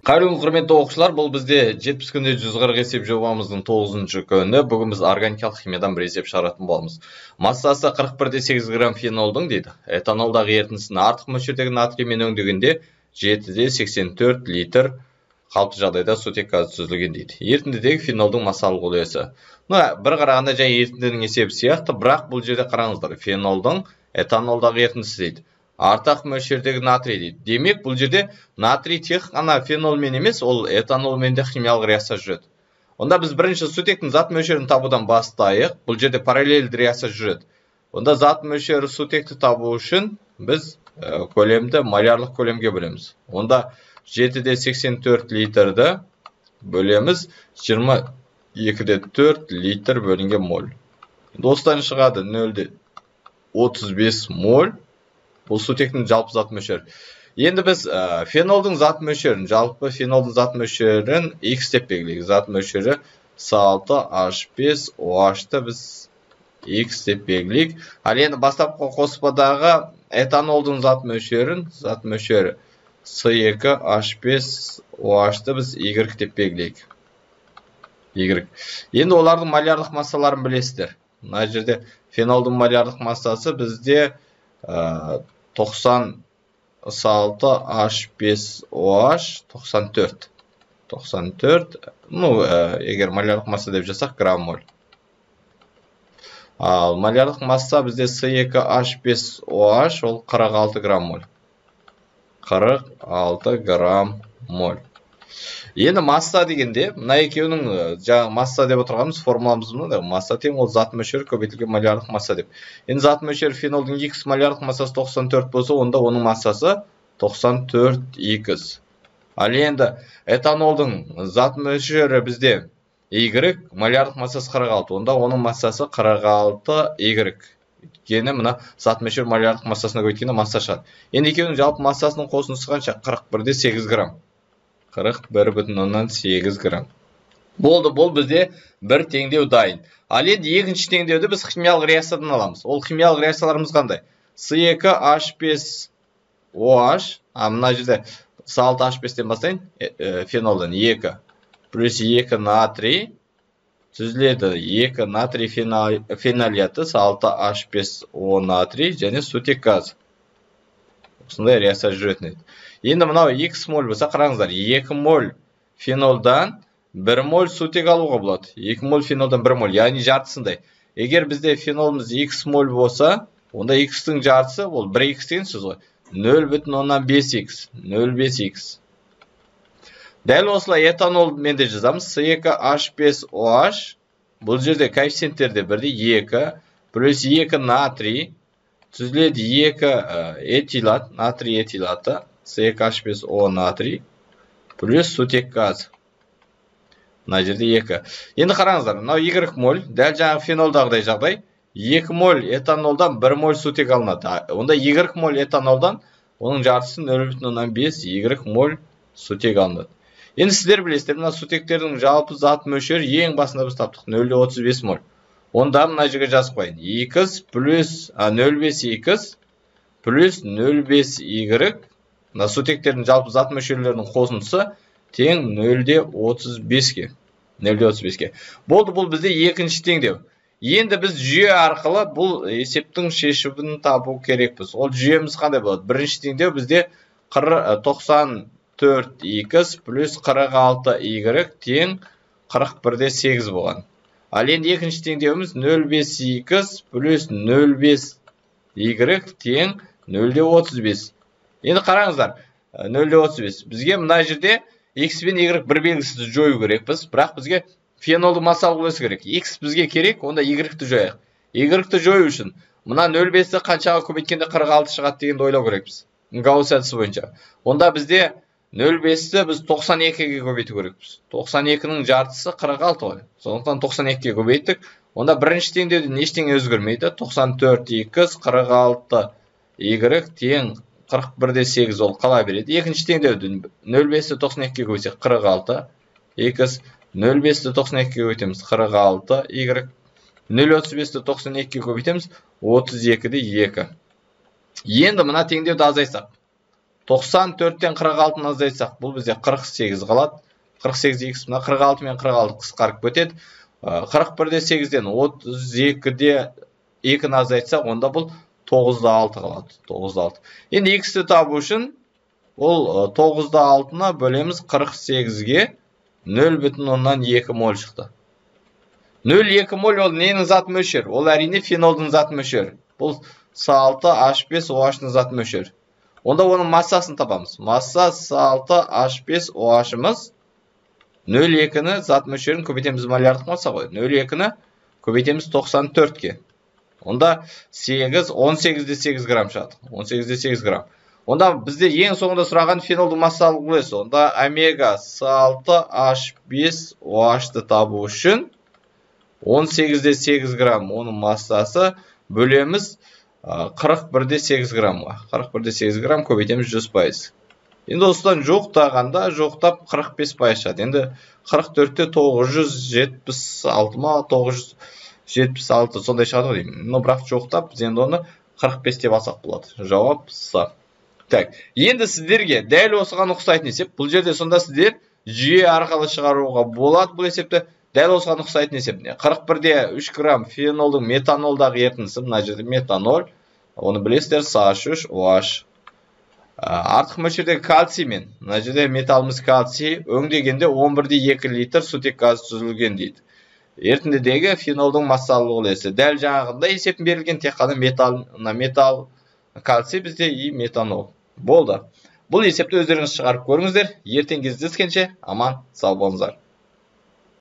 Қайырлы күн, құрметті оқушылар, бұл бізде 70 күнде 140 есеп жобамыздың 9-шы күні. Бүгін біз органикалық химиядан бір есеп шығаратын боламыз. Массасы 41,8 грамм фенолдың дейді. Этанолдағы ерітіндісін артық мөлшердегі натриймен өңдегенде 7,84 литр қалыпты жағдайда сутек газы түзілген дейді. Ерітіндідегі фенолдың массалық үлесі. Бір қарағанда жай ерітіндінің есебі сияқты, бірақ бұл жерде қараңыздар, фенолдың этанолдағы ерітіндісі дейді. Артық мөлшердегі натрий дейді. Демек, бұл жерде натрий тек қана фенолмен емес, ол этанолмен де химиялық реакция жүреді. Онда біз бірінші сутектің зат мөлшерін табудан бастайық. Бұл жерде параллельді реакция жүреді. Онда зат мөлшері сутекті табу үшін біз көлемді молярлық көлемге бөлеміз. Онда 7,84 литрді бөлеміз 22,4 литр бөлінген моль. Осыдан шығады 0,35 моль. Бұл сутектің жалпы зат мөлшері. Енді біз фенолдың зат мөлшерін, жалпы фенолдың зат мөлшерін X деп белгілейік. Зат мөлшері С6H5OH-ты біз X деп белгілейік. Ал енді бастапқы қоспадағы этанолдың зат мөлшерін, зат мөлшері С2H5OH-ты біз Y деп белгілейік. Y. Енді олардың молярлық массаларын білесіздер. Мына жерде фенолдың молярлық массасы бізде 96H5OH 94. 94, егер молярлық масса деп жазсақ, грамм моль. Ал молярлық масса бізде С2H5OH, ол 46 грамм моль. 46 грамм моль. Енді масса дегенде, мына екеуінің жаңағы масса деп отырғанымыз формуламыз мынандай. Масса тең ол зат мөлшері көбейтілген молярлық масса деп. Енді зат мөлшері фенолдың X молярлық массасы 94 болса, онда оның массасы 94 X. Ал енді этанолдың зат мөлшері бізде Y, молярлық массасы 46, онда оның массасы 46 Y. Өйткені мына зат мөлшері молярлық массасына көбейткенде масса шығады. Енді екеуінің жалпы массасының қосындысы қанша? 41,8 грамм. 41,8 грамм. Болды, бұл бізде бір теңдеу дайын. Ал енді екінші теңдеуді біз химиялық реакциядан аламыз. Ол химиялық реакцияларымыз қандай? С2H5OH, мына жерде С6H5-тен бастайын, фенолдан 2 плюс 2 натрий түзіледі. 2 натрий фенолияты С6H5O натрий және сутек газы. Осындай реакция жүретін еді. Енді мынау X моль болса, қараңыздар, 2 моль фенолдан 1 моль сутек алуға болады. 2 моль фенолдан 1 моль, яғни жартысындай. Егер бізде фенолымыз X моль болса, онда X-тің жартысы, ол 1x деген сөз ғой. 0,5x, 0,5x. Дәл осылай этанолмен де жазамыз. С2H5OH, бұл жерде коэффициенттер де бірдей 2 плюс 2 натрий түзіледі 2 этилат, натрий этилаты, С2H5O натрий плюс сутек газы. Мына жерде 2. Енді қараңыздар, мынау Y моль, дәл жаңағы фенолдағыдай жағдай, 2 моль этанолдан 1 моль сутек алынады. Онда Y моль этанолдан оның жартысы 0,5 Y моль сутек алынады. Енді сіздер білесіздер, мына сутектердің жалпы зат мөлшері ең басында біз таптық 0,35 моль. Онда мына жерге жазып қояйын. X плюс 0,5 X плюс 0,5 Y, мына сутектердің жалпы зат мөлшерлерінің қосындысы тең 0,35-ке. 0,35-ке. Болды, бұл бізде екінші теңдеу. Енді біз жүйе арқылы бұл есептің шешімін табу керекпіз. Ол жүйеміз қандай болады? Бірінші теңдеу бізде 94 X плюс 46 Y тең 41,8 болған. Ал енді екінші теңдеуіміз 0,5 X плюс 0,5 Y тең 0,35. Енді қараңыздар, 0,35. Бізге мына жерде X пен Y бір белгісізді жою керекпіз, бірақ бізге фенолдың массалық үлесі керек. X бізге керек, онда Y-ті жояйық. Y-ті жою үшін мына 0,5-ті қаншаға көбейткенде 46 шығады дегенді ойлау керекпіз. Гаусс әдісі бойынша. Онда бізде 0,5-ті біз 92-ге көбейту керекпіз. 92-нің жартысы 46 ғой. Сондықтан 92-ге көбейттік. Онда бірінші теңдеуде ештеңе өзгермейді. 94 X 46 Y тең 41,8 ол қала береді. Екінші теңдеуді 0,5-ті 92-ге көбейтсек 46 X, 0,5-ті 92-ге көбейтеміз 46 Y, 0,35-ті 92-ге көбейтеміз 32,2. Енді мына теңдеуді азайтсақ, 94-тен 46-ны азайтсақ, бұл бізде 48 қалады. 48 х мына 46 мен 46 қысқарып кетеді. 41-де 8-ден 32-де 2-ні азайтсақ, онда бұл 9-да 6 қалады. 9-да 6. Енді х-ті табу үшін ол 9-да 6-ны бөлеміз 48-ге, 0,2 моль шықты. 0,2 моль ол ненің зат мөлшері? Ол әрине фенолдың зат мөлшері. Бұл С6H5OH-ның зат мөлшері. Онда оның массасын табамыз. Масса С6H5OH-ымыз 0,2-ні зат мөлшерін көбейтеміз молярлық масса ғой. 0,2-ні көбейтеміз 94-ке. Онда 8, 18-де 8 грамм шығады. 18-де 8 грамм. Онда бізде ең соңында сұраған фенолдың массалық үлесі. Онда омега С6H5OH-ты табу үшін 18-де 8 грамм оның массасы бөлеміз 41-де 8 граммға. 41-де 8 грамм көбейтеміз 100%. Енді осыдан жоқтағанда жоқтап 45% шығады. Енді 44-те 976 ма, 976 сондай шығады ғой деймін. Но бірақ жоқтап біз енді оны 45 деп алсақ болады. Жауап С. Так, енді сіздерге дәл осыған ұқсайтын есеп. Бұл жерде сонда сіздер жүйе арқылы шығаруға болады бұл есепті. Дәл осыған ұқсайтын есеп. 41-де 3 грамм фенолдың метанолдағы ерітіндісі, мына жерде метанол, оны білесіздер, CH3OH. Артық мөлшердегі кальциймен, мына жерде металлымыз кальций, өңдегенде 11,2 литр сутек газы түзілген дейді. Ерітіндідегі фенолдың массалық үлесі. Дәл жаңағындай есептің берілген, тек қана металл, мына металл кальций бізде и метанол. Болды. Бұл есепті өздеріңіз шығарып көріңіздер. Ертең кездескенше аман сау болыңыздар.